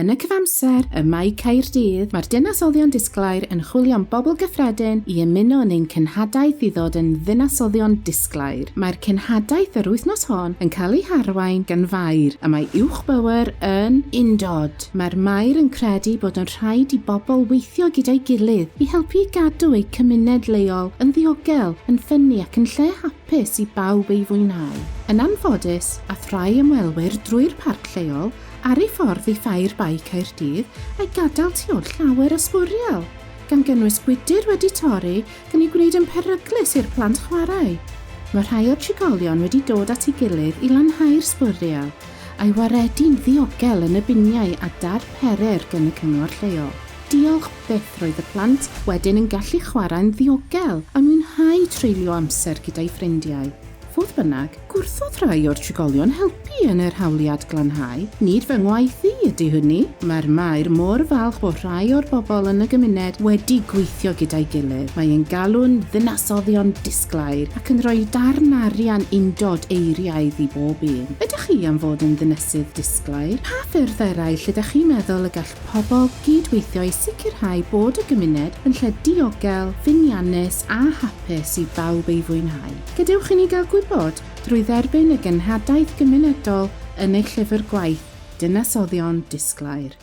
Yn y cyfamser, ym Mae Caerdydd, mae'r Dinasyddion Disglair yn chwilio am bobl gyffredin i ymuno yn ein cenhadaeth i ddod yn Ddinasyddion Disglair. Mae'r cenhadaeth yr wythnos hon yn cael ei harwain gan Faer, a mae Uwchböer yn undod. Mae'r Maer yn credu bod yn rhaid i bobl weithio gyda'i gilydd i helpu i gadw eu cymuned leol yn ddiogel, yn ffynnu ac yn lle hapus i bawb ei fwynhau. Yn anffodus, aeth rhai ymwelwyr drwy'r parc lleol, ar ei ffordd i Ffair Bae Caerdydd a'i gadael tu ôl llawer o sbwriel, gan gynnwys gwydr wedi torri gan ei gwneud yn peryglus i'r plant chwarae. Mae rhai o'r trigolion wedi dod at ei gilydd i lanhau'r sbwriel a'i waredu'n ddiogel yn y biniau a darperir gan y cyngor lleol. Diolch byth roedd y plant wedyn yn gallu chwarae'n ddiogel a mwynhau treulio amser gyda'u ffrindiau. Fodd bynnag, gwrthodd rhai o'r trigolion helpu yn yr hawliad glanhau. Nid fy ngwaith i ydy hynny. Mae'r maer mor falch bod rhai o'r bobl yn y gymuned wedi gweithio gyda'i gilydd. Mae e'n galw'n ddinasyddion disglair ac yn rhoi darn arian undod eiriaidd i bob un. Ydych chi am fod yn ddinesydd disglair? Pa ffyrdd eraill ydych chi'n meddwl y gall pobl gyd-weithio i sicrhau bod y gymuned yn lle diogel, ffyniannus a hapus i bawb ei fwynhau? Gadewch i ni gael gwybod drwy dderbyn y genhadaeth gymunedol yn eich llyfr gwaith Dinasyddion Disglair.